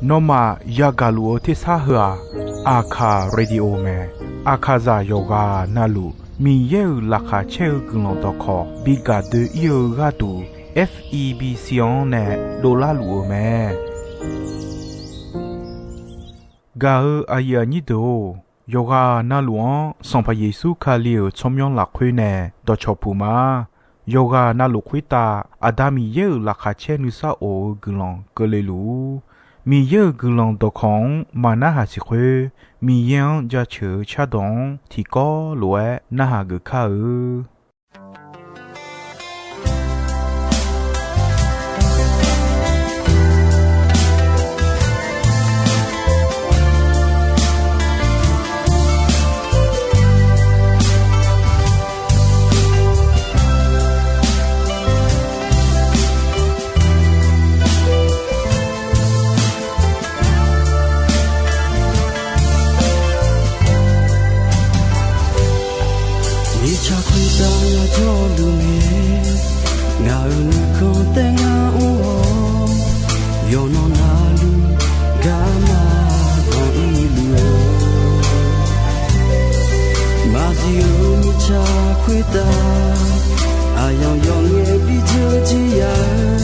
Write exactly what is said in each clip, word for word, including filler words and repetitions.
Nawmaf yagaq luf-eu tersar heu-aq, Aqkaq Radio mae. Aqkaqzaq yawqghaq navluf Miqyaer-euq laqkhaq caer-eu guiqlanq dawqkawq bi gaq doe-ir-eu gharduq, F E B C-anr nae dovlar luf-eu mae. Gaq-eu aqyuif aqnyir deuq-or, yawqghaq navluf-anr Sanqpaq Yeqsur Kali-euq tsawrmyanr lafkhoer nae dawqcawq puq ma. Yawqghaq navluf khoertav Aqda Miqyaer-euq laqkhaq caer nuisar of-eu guiqlanq keuvle luf-ur. Miqyaer-euq guiqlanq dawqkawq-anr maqnarhaq siq khoer, Miqyaer-anr jaceuq-eu cardawq-anr tiqkawv lof-aer narhaq geuf kar-eu. Mirtsaq khoertav yadawrluf ngae, ngaq-euq nuikhanr taef ngar mr-awr, yawqnan navluf garma banq-ir luf-eu. Maqzif-eu mirtsaq khoertav, aqyawf yawf ngae bi dzeur jir ya-eu,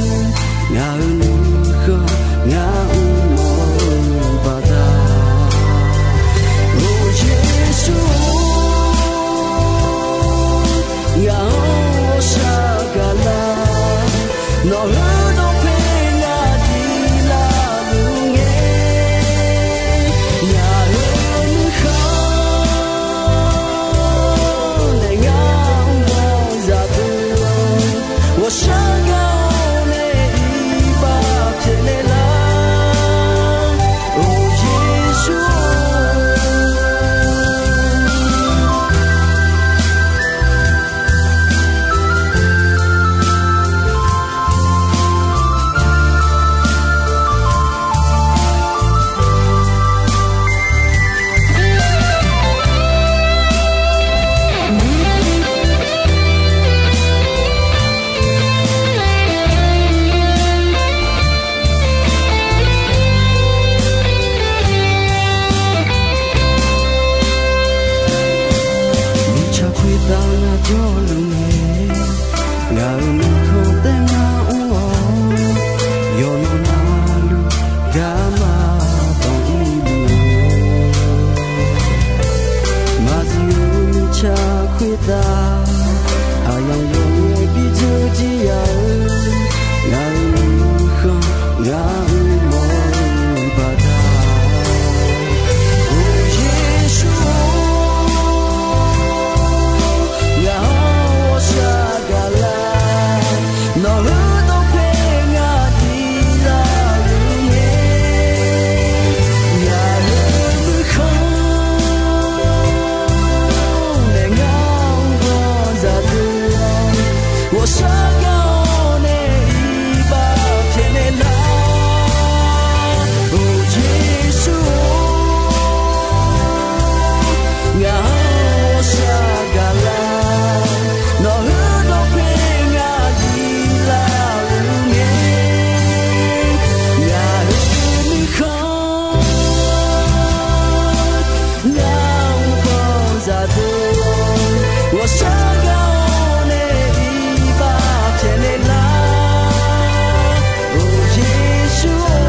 ngaq-euq nuikhanr ngar mr mawf-eu baqda. Or Yeqsur-or, ngaq-anr ghawqshaq gaq lar, nawq-eu dawqpae ngaq diq lavluf ngae, ngaq-euq nuikhanr nae ngar mr mawf zaq deuq-awr, ghawqshaq gaq-awr nae iqbax pyaeqnaeq lar. Or Yeqsur-or, mirtsaq khoertav yadawrluf ngae, ngaq-euq nuikhanr taef ngar mr-awr, yawqnan navluf garma banq-ir luf-eu. Maqzif-eu mirtsaq khoertav, aqyawf yawf ngae bi dzeur jir ya-eu, ngaq-euq nuikhanr ngar mr mawf-eu baqda. Or Yeqsur-or, ngaq-anr ghawqshaq gaq lar, nawq-eu dawqpae ngaq diq lavluf ngae, ngaq-euq nuikhanr nae ngar mr mawf zaq deuq-awr, ghawqshaq gaq-awr nae iqbax pyaeqnaeq lar. Or Yeqsur-or, ngaq-anr ghawqshaq gaq lar, nawq-eu dawqpae ngaq diq lavluf ngae, ngaq-euq nuikhanr ngar mr mawf zaq deuq-awr, ghawqshaq gaq-awr nae iqbax pyaeqnaeq lar. Or Yeqsur-or,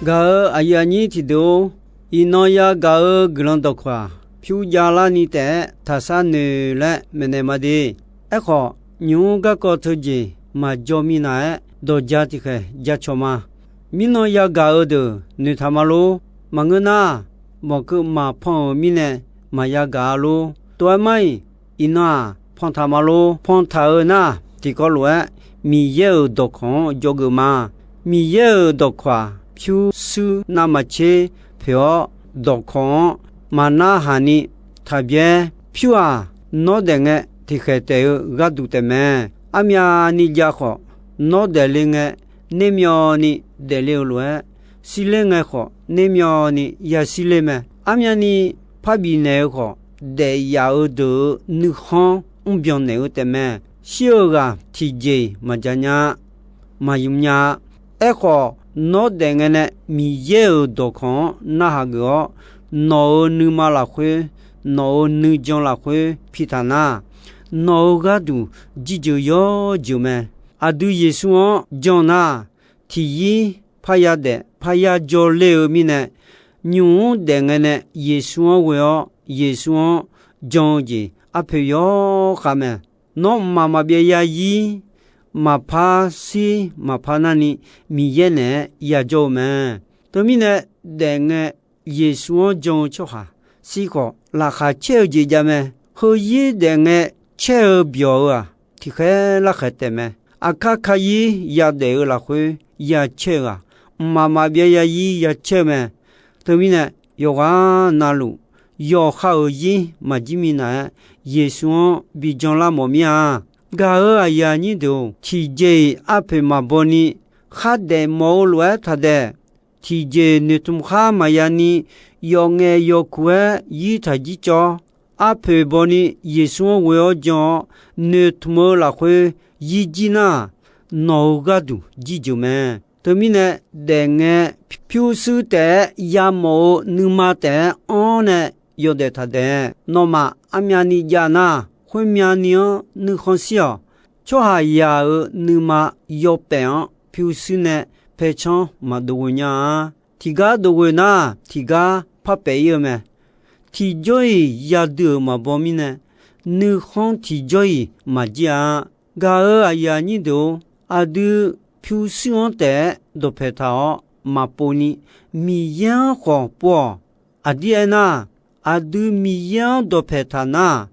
Gaq-eu aqyuif aqnyir tiqdeuq-or, iqnan yagaq-eu guiqlanq dawqkawq-aq, pyur javlarni taef-aer taqshar noeq laer maeqnaeq ma de. Aerkhawf, nymq-mr garkawv teujeq maqjaw minav-aer dawqja tiqkhaeq jacawq ma. Mirnan yagaq-eu deuq noeqtaq ma lor. Maqngeur nar, mawqkeuv maqpan-euq mirnae maqya gaq-a lor. Tov-aer mar-iq, Iqnan-aq, pantaq ma lor. Pantaq-eu nar, tiqkawv lof-aer Miqyaer-euq dawqkawq-anr dzawgeuf ma. Miqyaer-euq dawqkawq-aq, pyurshuir navmaqtser poeq-awr, dawqkawq-anr maqnarhaq ni taqbyaer. Pyur-aq, nawr daef ngae tiqkhaeq taef-eu gharduq taefmae. Armyavni jav khawf, nawr daefle ngae nermyawvni daefle-eu lof-aer, shirler ngae khawf nermyawvni yashirler mae. Armyavni parbif naeq-eu khawf, daefyaf-eu deuq-euq nuikhanr mrbyan naeq-eu taefmae. Shir-eu ghaq tiqjeq-iq maqja nya-a, maqymr nya-a. Aerkhawf, nawr daef ngae nae Miqyaer-euq dawqkawq-anr narhaq geuf-awr, nawq-euq nuima lafkhoer, nawq-euq nuijan lafkhoer pitaq nar, nawq-euq gharduq jirjeuq yawjeuq mae. Aqdui Yeqsur-anr jan nar, tiqyir parya daef parya jawrler-eu mirnae, nymq-mr daef ngae nae Yeqsur-anr ghoe-awr, Yeqsur-anr jan-eu jeq arpoeq yawkhav mae. Nawr mqmaq maqbyav yazir, maqpar shir maqpar narni Miqyaer naeq-aer yajawr-eu mae. Teumirnae, daef ngae Yeqsur-anr jan-eu tsawrhaq shir khawf, laqkhaq caer-eu jeq jav mae. Heuzir daef ngae caer-eu byawq-eu-aq, tiqkhaer larkhaeq taefmae. Aqkar karyir yadaef-eu lafkhoer yacaer-eu-aq, mqmaq maqbyav yazir yacaer-eu mae. Teumirnae, yawqghaq navluf, yawqha-euq zir maqjir minav-aer, Yeqsur-anr bi janlar mawf mir-a. Gaq-euq aqyuif aqnyir deuq-or, tiqjeq-iq arpoeq maqbaw ni, khardaef mawf-eu lof-aer taqdaef. Tiqjeq noeqtmq khar maqya ni, yawf ngaef yawf kuq-aer yir taq jir cawv. Arpoeq baw ni Yeqsur-anr ghoe-awr jan-awr, noeqtmq-eu lafkhoer yir jir nar, nawq-euq gharduq jirjeuq mae. Teumirnae, daef ngae pyurshuir taef-aer yamawf-eu nuima taef-aer anr nae yawdaef taqdaef. Nawmaf armyavni jav nar, khoermyavni-anr nuikhanr shir-awq. Tsawrhaqzaq-euq nuima yawpaef-anr pyurshuir nae paercanr maqdov ghoe nya-a. Tiqgar dov ghoe nar, tiqgar par paef ir-eu mae. Tiqjawr-iq yadui-euq maqbaw mirnae, nuikhanr tiqjawr-iq maqjir-a. Gaq-euq aqyuif aqnyir deuq-or, aqdui pyurshuir-anr taef-aer dawqpae taq-awr maqpov ni, Miqyaer-anr khawf pov-awq. Aqdir aernar, aqdui Miqyaer-anr dawqpae taq nar,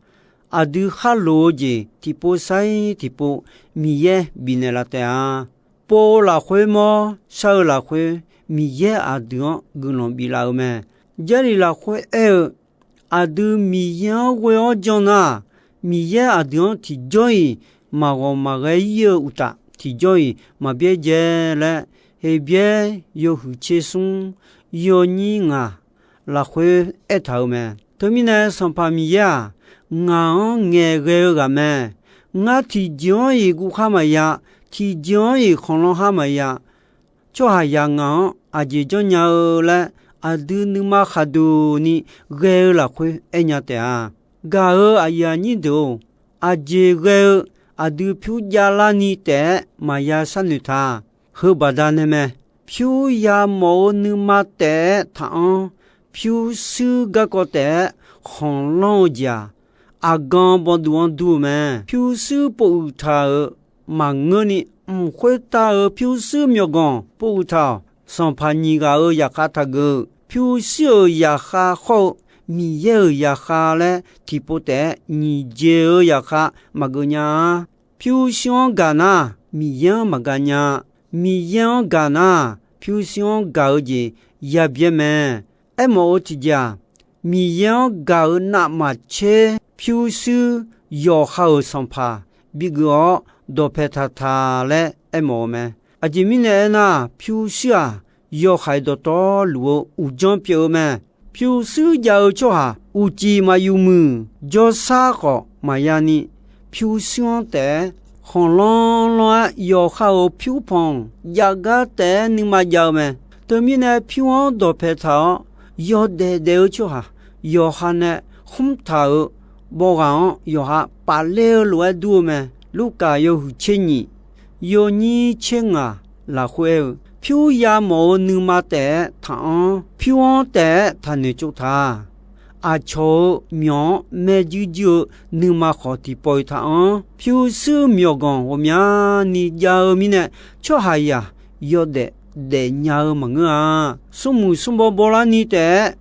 aqdui khar loq-eu jeq tiqpov sair tiqpov Miqyaer bifnaeq laf taef-a. Pov-eu lafkhoer mawr, shar-eu lafkhoer, Miqyaer aqdui-anr guiqlanq biflaf-eu mae. Jarlif lafkhoer aer-eu, aqdui Miqyaer-anr ghoe-awr jan nar, Miqyaer aqdui-anr tiqjawr-iq maqghawq maqghae ir-eu uqtaf, tiqjawr-iq maqbyaerdzae laer, Heqbyaer yawhuiq tser smr, yawnyir ngaq lafkhoer aertaq-euq mae. Teumirnae, Sanqpaq Miqyaer-aq, ngaq-anr ngaeqghae-eu ghaq mae. Ngar tiqjeq-anr-iq guvkhar maqya, tiqjeq-anr-iq khanqlanr har maqya. Tsawrhaqzaq ngaq-anr aqjeq janrnya-eu laer, aqdui nuima khaqduq ni ghae-eu lafkhoer aernya taef-a. Gaq-euq aqyuif aqnyir deuq-or, aqjeq ghae-eu aqdui pyur javlarni taef-aer maqya sharnoeq ta. Heubaqda nae mae. Pyur yamawf-eu nuima taef-aer taqanr, pyurshuir garkawv taef-aer khanqlanr-eu jeq-aq, aqgan bawduv-anr dur-eu mae. Pyurshuir povuiq taq-euq maqngeurni, mq khoertav-euq pyurshuir myawqganq povuiq taq-awq. Sanqpaq nyiq ghaq-euq zaqkhav taqgeuf-eu pyurshuir-euq zaqkhav khawr-eu Miqyaer-euq zaqkhav laer tiqpov taef-aer nyiq jeq-eu zaqkhav maqgeuf nya-a. Pyurshuir-anr gaq nar, Miqyaer-anr maqgaq nya. Miqyaer-anr gaq nar, pyurshuir-anr gaq-eu jeq yabyaer mae. Aermawf-eu tiqjeq-aq, Miqyaer-anr gaq-euq navmaqtser pyurshuir yawqha-euq sanqpaq bigeuf-awr dawqpae taqtaq laer aermawf-eu mae. Aqjeq mirnae aernar, pyurshuir-aq, yawhaiq dawqtawvluf-eu uqdzan pyeuf-eu mae. Pyurshuir jav-eu tsawrhaq uqcif maqyuf muiq, jawrshar khawf maqya ni, pyurshuir-anr taef-aer khanqlanr lanr-aer yawqha-euq pyur panq jav gar taef-aer nuima jav-eu mae. Teumirnae pyur-anr dawqpae taq-awr yawdaef daef-eu tsawrhaq yawqha nae khmr taq-euq bawghaq-anr yawqha pafler-eu lof-aer dur-eu mae. Lurkaf yawhuiq tser nyiq, yawnyir tser ngaq lafkhoer aer-eu, pyur yamawf-eu nuima taef-aer taqanr, pyur-anr taef-aer taqnoeq tsov ta. Aqcawq-euq myawq-anr maerjuir juir-eu nuima khawf tiqpawf-iq taqanr. Pyurshuir myawqganq ghawqmyani jav-eu mirnae, tsawrhaqzaq yawdaef daefnya-eu maqngeur-a. Smrmuiq smrbaw bawlarni taef-aer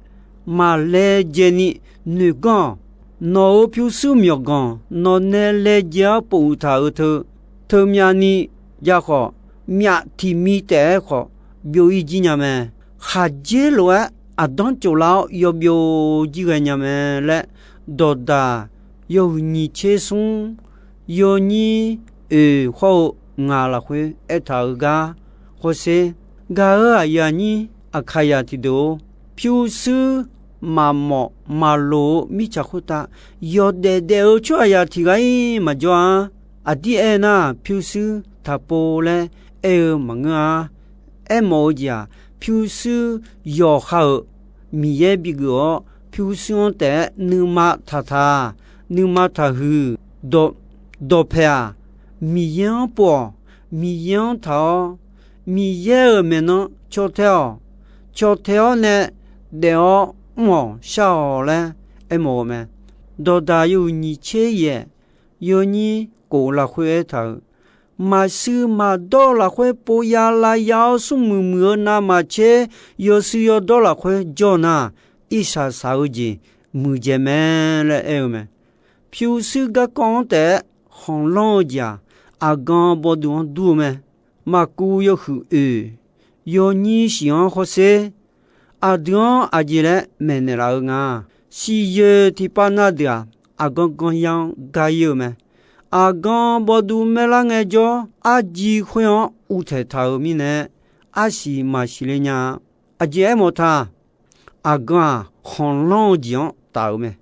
maqlaejae ni noeq ganr-awq. Nawq-euq pyurshuir myawqganq nawqnae laejae-awr pov uiq taq-euq teu, teumyavni jav khawf, myaf tiq mi taef-aer khawf byov-ir jir nya mae. Khaqdzer lof-aer aqdanr tsoflar-awr yawbyov jir ghae nya mae laer, dawqdaq yawhuiq nyiq tser smr yawnyir oeq hawr-eu ngaq lafkhoer aertaq-euq gar hawsher. Gaq-euq aqyuif aqnyir Aqkaqyaq tiqdeuq-or, pyurshuir maqmawf maqloq-eu mirtsaq khoertav yawdaef daef-eu tsawrhaqzaq tiq ghaq-ir maqjawr-a. Aqdir aernar, pyurshuir taqpov laer aer-eu maqngeur-a. Aermawf-eu jeq-aq, pyurshuir yawqha-euq Miqyaer bigeuf-awr, pyurshuir-anr taef-aer nuima taqtaq, nuima taqhuiq, dawqpaeq-aq, Miqyaer-anr pov-awq. Miqyaer-anr taq-awr, Miqyaer-euq maeqnan caw tae-awq. Caw tae-awr nae daef-awr mr-awq shar-awq laer aermawf-eu mae. Dawqdaq yawhuiq nyiq tser yaef yawnyir kof lafkhoer aertaq-euq, maqshuir maqdawr-eu lafkhoer pov ya lav ya-awr smrmuiq muiq-eu navmaqtser yawshuir yawdawr lafkhoer jawr nar, irsaq saq-eu jeq muiqdzaeq mae laer aer-eu mae. Pyurshuir garkawv-anr taef-aer khanqlanr-eu jeq-aq, aqgan bawduv-anr dur-eu mae. Maqkuv yawhuiq oeq yawnyir shif-anr hawsher. Aqdui-anr aqjeq laer maeqnaeq laf-eu nga. Siqyoeq tiqpav na deuq-aq, aqgan gan ya-anr ga-ir-eu mae. Aqgan bawduv maerlar ngaejawr, arji khoer-anr uvtaeq taq-euq mirnae, arsiq maqsiq le nya-a. Aqjeq aermawf ta, aqgan-aq, khanqlanr-eu jeq-anr taf-euq mae.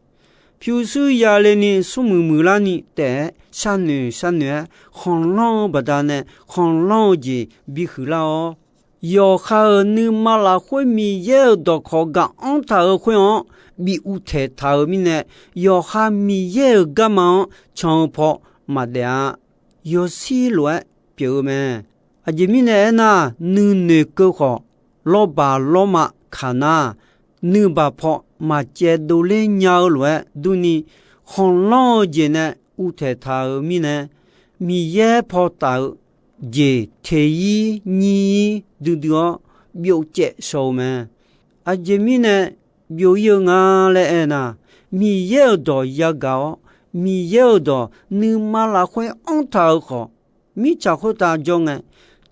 Pyurshuir yale ni smrmuiq muiqlar ni taef-aer sharnoeq sharnoeq-aer khanqlanr-eu baqdanae khanqlanr-eu jeq bihuiq lar-awr, yawqha-euq nuima lafkhoer Miqyaer-euq dawqkawq gaq-anr taq-euq khoer-anr bi uvtaeq taq-euq mirnae, yawqha Miqyaer-euq garma-anr can-eu paw maqdaef-a. Yawshir lof-aer pyeuf-eu mae. Aqjeq mirnae aernar, nuinoeq keuv khawf, lawrbaq lawrma kaq nar, nuibaq paw maqcaev dovler nya-eu lof-aer durni, khanqlanr-eu jeq nae uvtaeq taq-euq mirnae, Miqyaer paw taf-eu jeq teq-ir nyir-ir duidui-awr byov caev shaw-eu mae. Aqjeq mirnae byov-ir-eu nga laer aernar, Miqyaer-euq dawq yagaq-awr, Miqyaer-euq dawq nuima lafkhoer anr taq-euq khawf, mirtsaq khoertav jawr ngae,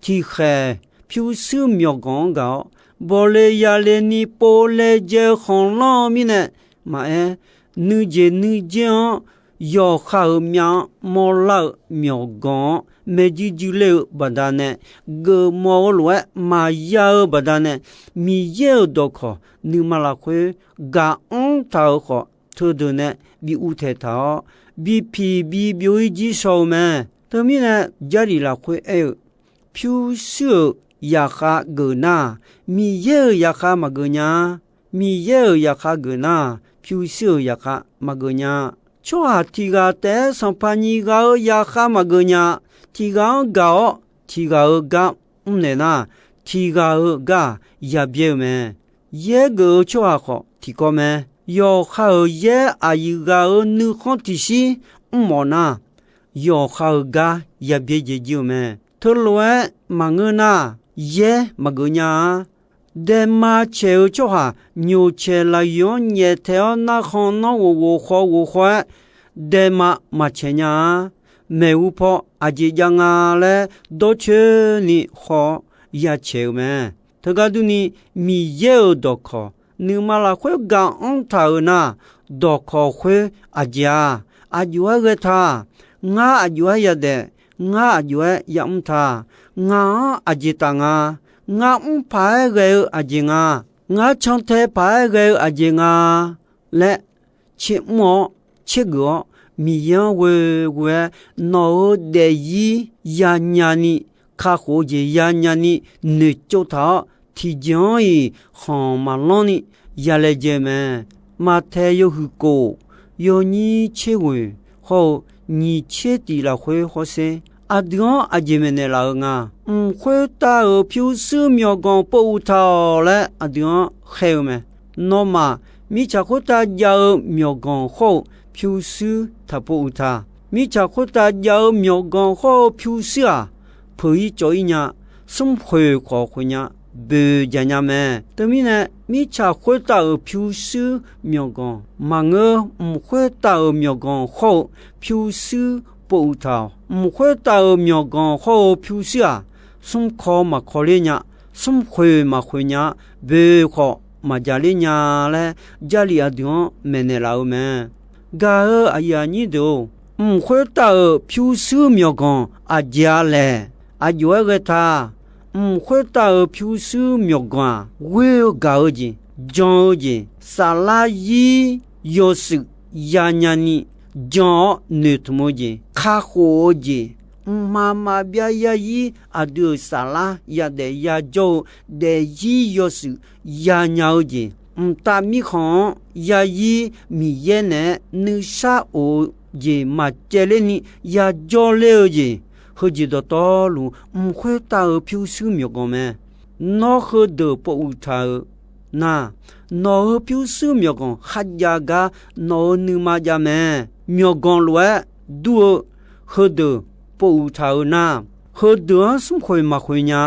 tiqkhaeq pyurshuir myawqganq-anr gaq-awr, bawle yale ni pov laejae-eu khanqlanr-eu mirnae, maqaer, nuijeq nuijer-anr yawqha-euq myav-anr mawrlar-eu myawqganq-anr maeqjuir juir ler-eu baqdanae, geufmawf-eu lof-aer maqya-eu baqdanae, Miqyaer-euq dawqkawq nuima lafkhoer gaq-anr taq-euq khawf, teudeuq nae bi uvtaeq taq-awr, bi piq bi byov-ir jir shaw-eu mae. Teumirnae, Jarlif lafkhoer aer-eu, pyurshuir-euq yaqkhav geuf nar, Miqyaer-euq yaqkhav maqgeuf nya-a. Miqyaer-euq yaqkhav geuf nar, pyurshuir-euq yaqkhav maqgeuf nya-a. Tsawrhaq tiq ghaq taef-aer Sanqpaq nyiq ghaq-euq yaqkhav maqgeuf nya-a. Tiq ghaq-anr gaq-awr tiq ghaq-euq gar mrnaeq nar, tiq ghaq-euq gar-aq yabyaer-eu mae. Yaer geuf-eu tsawrhaq khawf tiqkawv mae. Yawqha-euq yaer aqyuif ghaq-euq nuikhanr tiqshir mrmawf nar, yawqha-euq gar yabyaer jaeq jir-eu mae. Teulof-aer maqngeur nar, yaer maqgeuf nya-a. Daema caeq-eu tsawrhaq nyoqcaeq lafyuif-anr nyaeftaeq-awr narkhan nanr ghof ghof khaw ghof khaw-aer, daema maqcaeq nya-a. Maeqhu paw aqjeq jav nga laer dawrcoeni khaw-awr yacaeq-eu mae. Teugar durni, Miqyaer-euq dawqkawq nuima lafkhoer gaq-anr taq-euq nar, dawqkawq khoer aqjeq-aq, aqjox-aer ghae ta. Ngar aqjox-aer yadaef, ngar aqjox-aer yamr ta. Ngaq-anr aqjeq taf nga. Ngar mr paq-aer ghae-eu aqjeq nga. Ngar cantae paq-aer ghae-eu aqjeq nga laer tsermr-awr tsergeuf-awr, Miqyaer-anr ghoe ghoe-aer nawq-euq daefzir yanya ni, kakhof-eu jeq yanya ni noeqtsov taq-awr, tiqjeq-anr-iq khanq maqlanr ni yalaejae mae. Maqtaeq yawhuiq kof, yawnyir tser ghoeq hawr-eu nyiq tser tiq lafkhoer hawsher. Aqdui-anr aqjeq maeqnaeq laf-eu nga. Mq khoertav-euq pyurshuir myawqganq pov uq taq-awq laer aqdui-anr khaer-eu mae. Nawmaf, mirtsaq khoertav jav-eu myawqganq hawr-eu pyurshuir taq pov uq taq. Mirtsaq khoertav jav-eu myawqganq hawr-eu pyurshuir-aq, peuq-ir cawv-ir nya, smrkhoeq khawf khoeq nya, boeq jaq nya mae. Teumirnae, mirtsaq khoertav-euq pyurshuir myawqganq maqngeur. Mq khoertav-euq myawqganq hawr-eu pyurshuir pov uiq taq-awq. Mq khoertav-euq myawqganq hawr-eu pyurshuir-aq, smrkaw maqkaw ler nya, smrkhoeq maqkhoeq nya, boeq khawf maqjaq ler nya laer, Jarlif aqdui-anr maeqnaeq laf-eu mae. Gaq-eu aqyuif aqnyir deuq-or, mq khoertav-euq pyurshuir myawqganq aqjeq-a laeq? Aqjox-aer ghae ta. Mq khoertav-euq pyurshuir myawqganq-aq, ghoer-eu gaq-eu jeq, jan-eu jeq, saflar zir yawshuif yanya ni jan-awr noeqtmq-eu jeq, kakhof-eu jeq, mqmaq maqbyav yazir aqdui-euq saflar yadaef yajawr-eu daefzir yawshuif yanya-eu jeq, mqtav mirkhanq-anr yazir Miqyaer naeq-aer nuisar of-eu jeq maqcaevler ni yajawr ler-eu jeq, heujeq dawqtawvluf mq khoertav-euq pyurshuir myawqganq mae. Nawr heudeuq pov uiq taq-euq nar, nawq-euq pyurshuir myawqganq kharjav gar nawq-euq nuima jav mae. Myawqganq lof-aer dur-eu heudeuq pov uiq taq-euq nar, heudeuq-anr smrkhoeq maqkhoeq nya,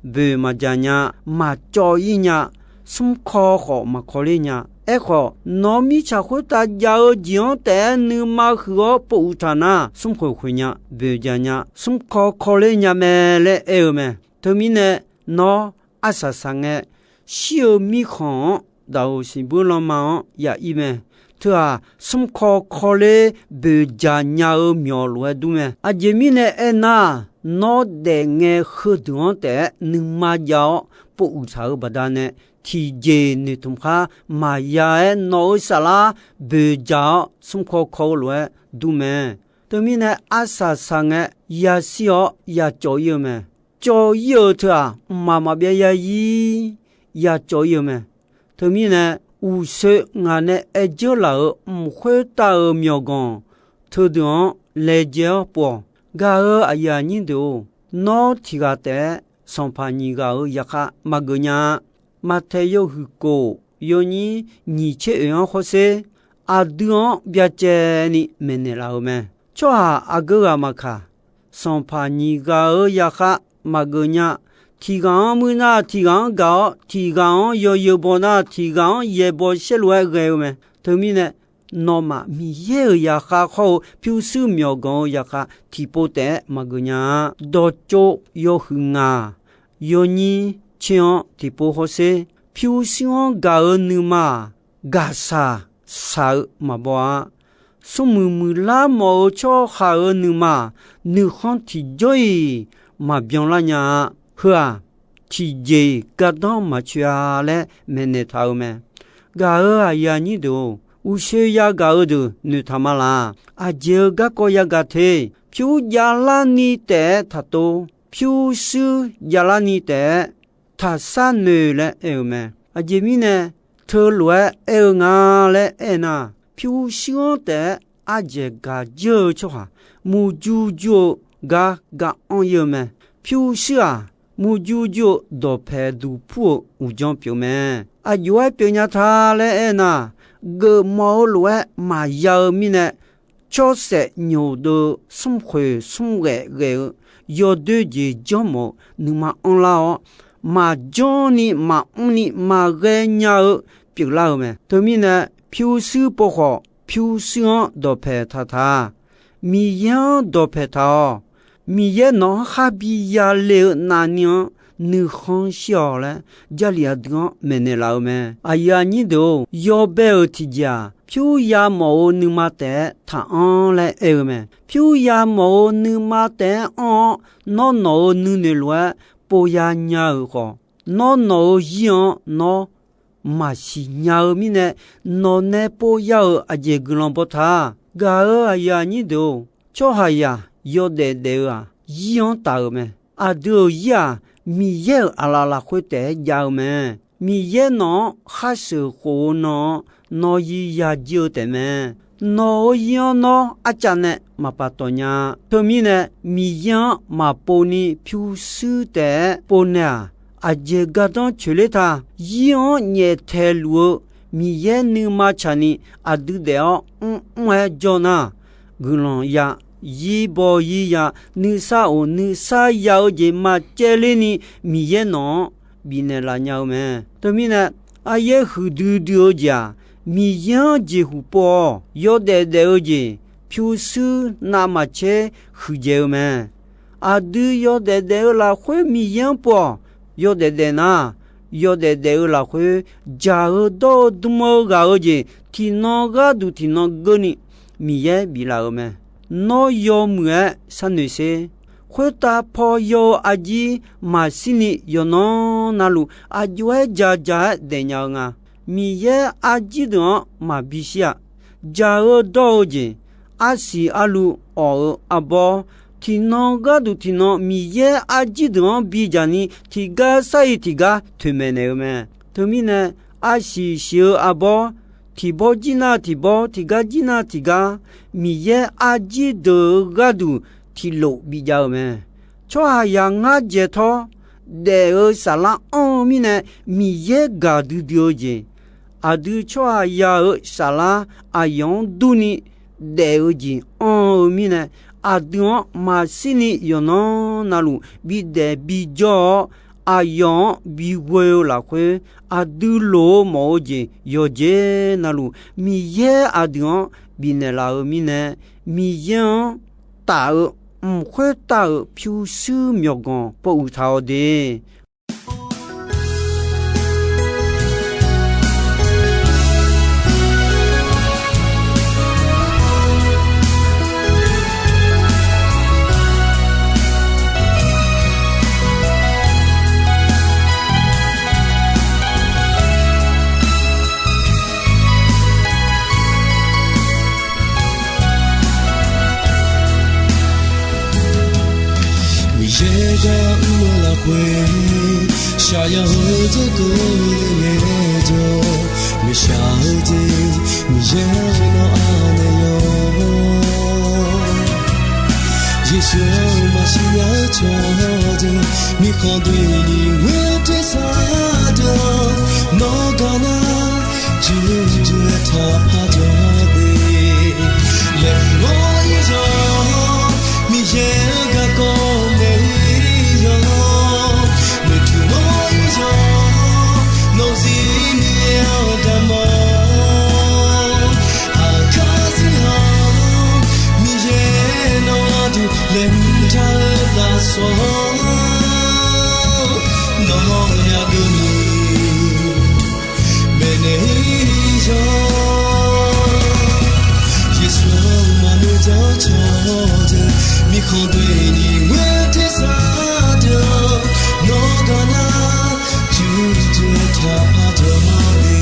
boeq maqjaq nya, maqcawv-ir nya, smrkaw khawf maqkaw ler nya. Aerkhawf, nawr mirtsaq khoertav jav-eu jeq-anr taef-aer nuima huiq-awr pov uiq taq nar, smrkhoeq khoeq nya, boeq jaq nya, smrkaw kaw ler nya mae laer aer-eu mae. Teumirnae, nawr arsaq saq ngae, shir-eu mirkhanq-anr daqoq siqbuir lanma-anr ya'ir mae. Teu-aq, smrkaw kaw ler boeq jaq nya-eu myawq lof-aer dur mae. Aqjeq mirnae aernar, nawr daefngae heudeuq-anr taef-aer nuima jav-awr pov uiq taq-euq baqdanae, tiqjeq noeqtmq khar maqya-aer nawq-euq saflar boeq jaq-awr smrkaw kaw-eu lof-aer dur mae. Teumirnae arsaq saq ngae yashir-awr yacawv-ir-eu mae. Cawv-ir-eu teu-aq, mqmaq maqbyav yazir yacawv-ir-eu mae. Teumirnae, uqshoe ngaq nae aer dzeur laf-euq mq khoertav-euq myawqganq teudeuq-anr laejae-awr pov-awq. Gaq-eu aqyuif aqnyir deuq-or, nawr tiq ghaq taef-aer sanqpaq nyiq ghaq-euq yarkhaq maqgeuf nya-a. Maqtaeq yawhuiq kof yawnyir nyiq tser oeq-anr hawsher, aqdui-anr byacaevni maeqnaeq laf-euq mae. Tsawrhaq aqgeu ghaq maqkaq, sanqpaq nyiq ghaq-euq yarkhaq maqgeuf nya. Tiq ghaq-anr muir nar, tiq ghaq-anr gaq-awr, tiq ghaq-anr yawzeu baw nar, tiq ghaq-anr yaeqbawq saerlu-aer ghae-eu mae. Teumirnae, nawmaf Miqyaer-euq yarkhaq hawr-eu pyurshuir myawqganq-eu yarkhaq tiqpov taef-aer maqgeuf nya-a. Dawqtsov yawhuiq ngaq yawnyir tser-anr tiqpov hawsher, pyurshuir-anr gaq-eu nuima-aq, gaqshaq shaq-eu maqbaw-a. Smrmuiq muiqlar mawf-eu tsawrhaq-euq nuima-aq, nuikhanr tiqjawr-iq maqbyan lar nya-a. Heu-aq, tiqjeq-iq gardanr maqcoeq-a laer maeqnaeq taq-eu mae. Gaq-eu aqyuif aqnyir deuq-or, uqshoe yagaq-eu deuq noeqtaq ma laq. Aqjeq-eu garkawv yagaq te. Pyur javlarni taef-aer taqtov, pyurshuir javlarni taef-aer taqshar noeq laer aer-eu mae. Aqjeq mirnae, teulof-aer aer-eu nga laer aernar, pyurshuir-anr taef-aer ardzaeq gaq jeur-eu tsawrhaq, murjur jur-eu gar ga anr-ir-eu mae. Pyurshuir-aq, murjur jur-eu dawqpaeq duqpur-euq uqdzan pyeuf mae. Aqjox-aer pyeufnya ta laer aernar, geufmawf-eu lof-aer maqya-eu mirnae, tsawrsaef nyoq deuv-eu smrkhoeq smrghaef ghae-eu yawdoer jeq janrmawf-eu nuima anrlar-awr, maqjanr ni maqmr ni maqghae nya-eu pyeuflar-eu mae. Teumirnae, pyurshuir povkhawf pyurshuir-anr dawqpaeq taq ta. Miqyaer-anr dawqpaeq taq-awq. Miqyaer nawq-anr khar bi yale-eu navni-anr nuikhanr shir-awq laer, Jarlif aqdui-anr maeqnaeq laf-eu mae. Aqyuif aqnyir deuq-or, yawbae-euq tiqjeq-aq, pyur yamawf-eu nuima taef-aer taqanr laer aer-eu mae. Pyur yamawf-eu nuima taef-aer anr-awr, nawr nawq-euq nuinoeq lof-aer pov ya nya-euq khawf, nawr nawq-euq zir-anr nawr maqsiq nya-eu mirnae, nawq nae pov ya-euq aqjeq guiqlanq baw ta. Gaq-eu aqyuif aqnyir deuq-or, tsawrhaqzaq yawdaef daef-eu-aq, zir-anr taf-euq mae. Aqdui-euq zir-aq, Miqyaer-euq aqlaf lafkhoer taef-aer jav-eu mae. Miqyaer nawq-anr khar sheuq khof-eu nan-anr, nawr zir ya jir-eu taef mae. Nawq-euq zir-anr nawr arcav nae maqpaftawf nya. Teumirnae, Miqyaer-anr maqpov ni pyurshuir taef-aer pov naeq-aq, aqjeq gardanr coeqler ta. Zir-anr nyaeftaeq luf-eu Miqyaer nuima tsaqni aqdui daef-awr mrmr-aer jawr nar, guiqlanq ya, zir baw zir ya, nuisar of nuisar ya-eu jeq maqcaevler ni, Miqyaer nawq-anr bifnaeq laf nya-eu mae. Teumirnae, aryaer huiqdui dui-eu jeq-aq, Miqyaer-anr jeqhuq pov-awr yawdaef daef-eu jeq pyurshuir navmaqtser huiqdzaeq-eu mae. Aqdui yawdaef daef-eu lafkhoer Miqyaer-anr pov-awq. Yawdaef daef nar, yawdaef daef-eu lafkhoer jaq-eu dawr-eu dm-eu ghaq-eu jeq tiqnan gharduq tiqnan geurni Miqyaer biflaf-euq mae. Nawr yawmuiq-aer sharnoeq sher. Khoertav paw yaw-eu arjir maqshirni yawqnan navluf aqjox-aer jaq jaq-aer daefnya-eu nga. Miqyaer arjir deuq-anr maqbi shir-a. Jaq-eu dawr-eu jeq, arsiq arluv awq-eu arbawr, tiqnan gharduq tiqnan Miqyaer arjir deuq-anr bijaq ni tiqgar sar-iq tiqgar toeqmaeq naeq-eu mae. Teumirnae, arsiq siq-eu arbawr, tiqbawr jir nar tiqbawr, tiqgar jir nar tiqgar, Miqyaer arjir deuq-eu gharduq tiqlof bijav-eu mae. Tsawrhaqzaq ngar dzaeq tawr daef-eu saflar anr-eu mirnae, Miqyaer gaqdui dui-eu jeq, aqdui tsawrhaqzaq-euq saflar aqyawf-anr durni daef-eu jeq anr-eu mirnae, aqdui-anr maqshirni yawqnan navluf bidaef bijawr-awr, aqyawf-anr bighoe-eu lafkhoer, aqdui loq-eu mawf-eu jeq yawqjeq navluf Miqyaer aqdui-anr bifnaeq laf-eu mirnae, Miqyaer-anr taf-eu mq khoertav-euq pyurshuir myawqganq pawv uiq taq-awq de. Miqyaer gar mr-eu lafkhoer, shaqyaq-eu dzeurkeuv le ngaejawr, maeqshaq-eu jeq Miqyaer-anr anaeq-awr, Yeqsur-anr maqsiq nya-eu cawqdeuq, mirkhanq doeni ghoer tersar deuq-anr, nawr gar nar, jir jir-aer taqpar jawr de. Laeqhmq mawr-ir yawq, Miqyaer-euq garkawv naeq-ir yawq, noeqtmq mawr-ir yawq, nawq-eu zir Miqyaer-anr damq-awr, aqkar zir-awr, Miqyaer nawq-anr duq laeqhmq taq-eu lafsawq-anr, nawq-anr yageuv ni maeqnaeq-ir yawq. Yeqsur-anr maqnoeq dzaq-eu cawqdeuq, mirkhanq doeni ghoer tersar deuq-anr, nawr gar nar, jir jir-aer taqpar jawr de.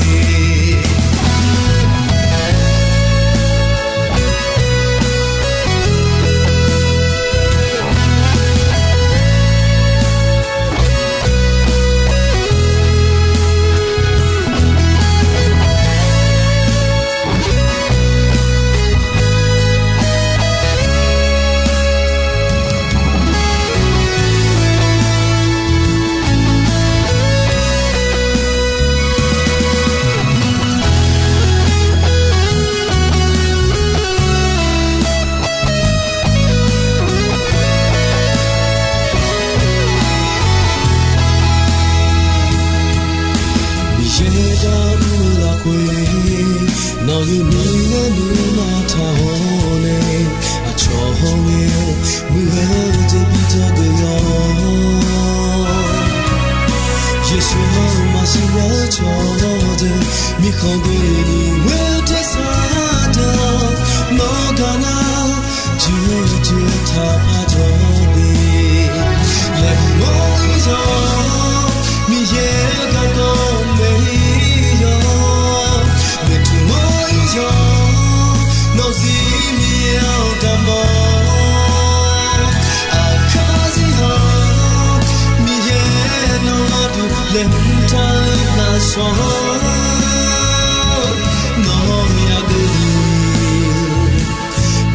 Miqyaer gar mr-eu lafkhoer, nawq-euq nuima nuima taq-awr nae, aqcawq hawr ngae muiq-eu jeq bi dzawgeuf-awr, Yeqsur-anr maqsiq nya-eu cawqdeuq, mirkhanq doeni ghoer tersar deuq-anr, nawr gar nar, jir jir-aer taqpar jawr de. Laeqhmq mawr-ir yawq, Miqyaer-euq garkawv naeq-ir yawq, noeqtmq mawr-ir yawq, nawq-eu zir Miqyaer-anr damq-awr, aqkar zir-awr, Miqyaer nawq-anr duq laeqhmq taq-eu lafsawq-anr, nawq-anr yageuv ni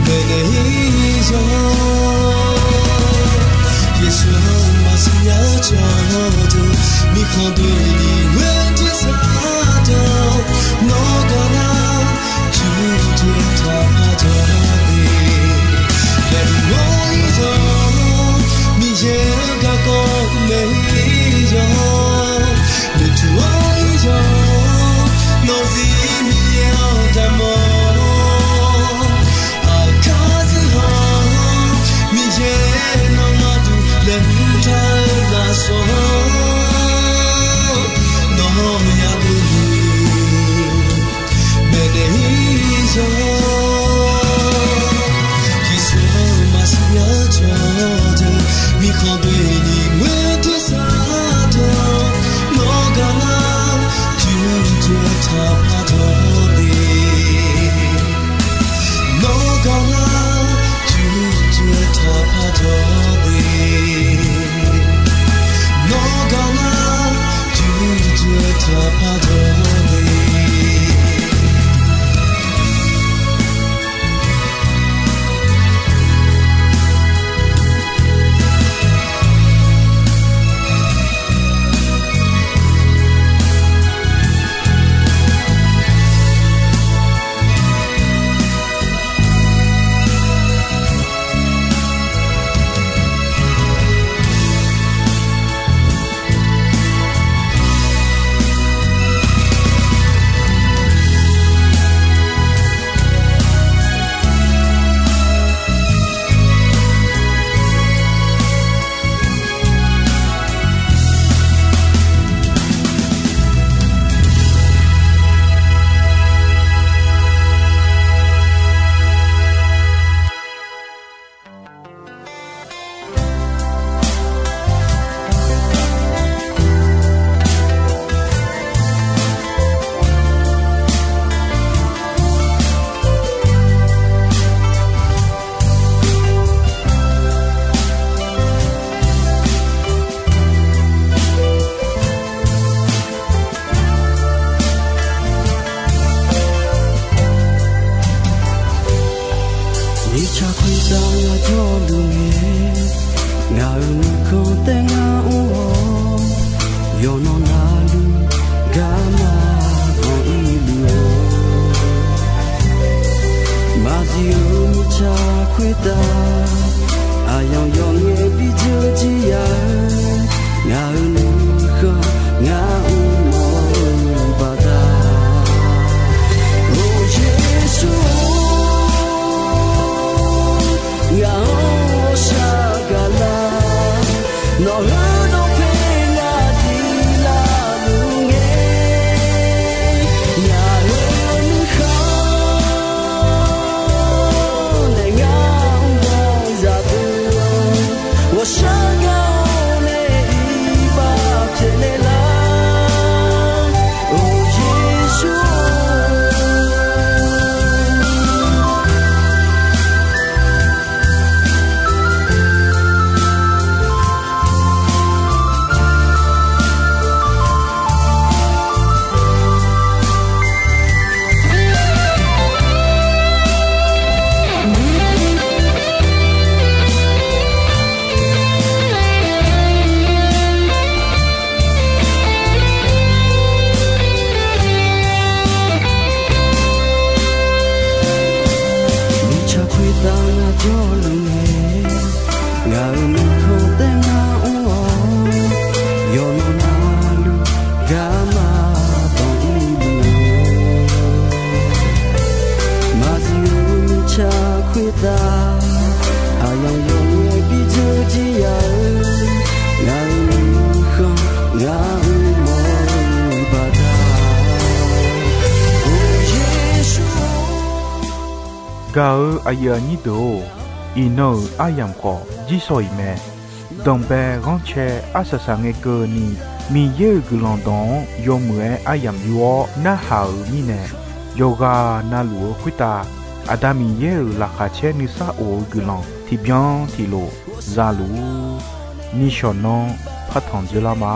maeqnaeq-ir yawq. Yeqsur-anr maqsiq nya-eu cawqdeuq, mirkhanq doeni ghoer tersar deuq-anr, nawr gar nar, jir jir-aer taqpar jawr de. Laeqhmq mawr-ir yawq, Miqyaer-euq garkawv naeq-ir yawq, Mirtsaq khoertav ngar jawrluf ngae, ngaq-euq nuikhanr taef ngar mr-awr, yawqnan navluf garma banq ir luf-eu, maqzif-eu mirtsaq khoertav, aqyawf yawf ngae bi dzeur jir ya-eu, ngaq-euq nuikhanr ngar mr mawf-eu baqda. Or Yeqsur-or, ngaq-anr ghawqshaq gaqlar, nawq-eu dawqpae ngaq diq lavluf ngae, ngaq-euq nuikhanr nae ngar mr-awr zaqdeuq-awr, ghawqshaq gaq-awr nae iqbax pyaeqnaeq lar. Or Yeqsur-or, mirtsaq khoertav ngar jawrluf ngae, ngaq-euq nuikhanr taef ngar mr-awr, yawqnan navluf garma banq ir luf-eu, maqzif-eu mirtsaq khoertav, aqyawf yawf ngae bi dzeur jir ya-eu, ngaq-euq nuikhanr ngar mr mawf-eu baqda. Or Yeqsur-or, gaq-eu aqyuif aqnyir deuq-or, iqnan-euq aryamq khawf jirsawq iq mae. Danqbae ghanrcae arsaq saq ngae keuvni, Miqyaer-euq guiqlanq dawq-anr yawmuiq-aer aryamq yur-awr narhaq-euq mirnae, yawqghaq navluf-eu khoertav, Aqda Miqyaer-euq laqkhaq caer nuisar of-eu guiqlanq tiqbyan tiqlof zaluf-ur. Nishawq nanr partanq dzeurlar ma.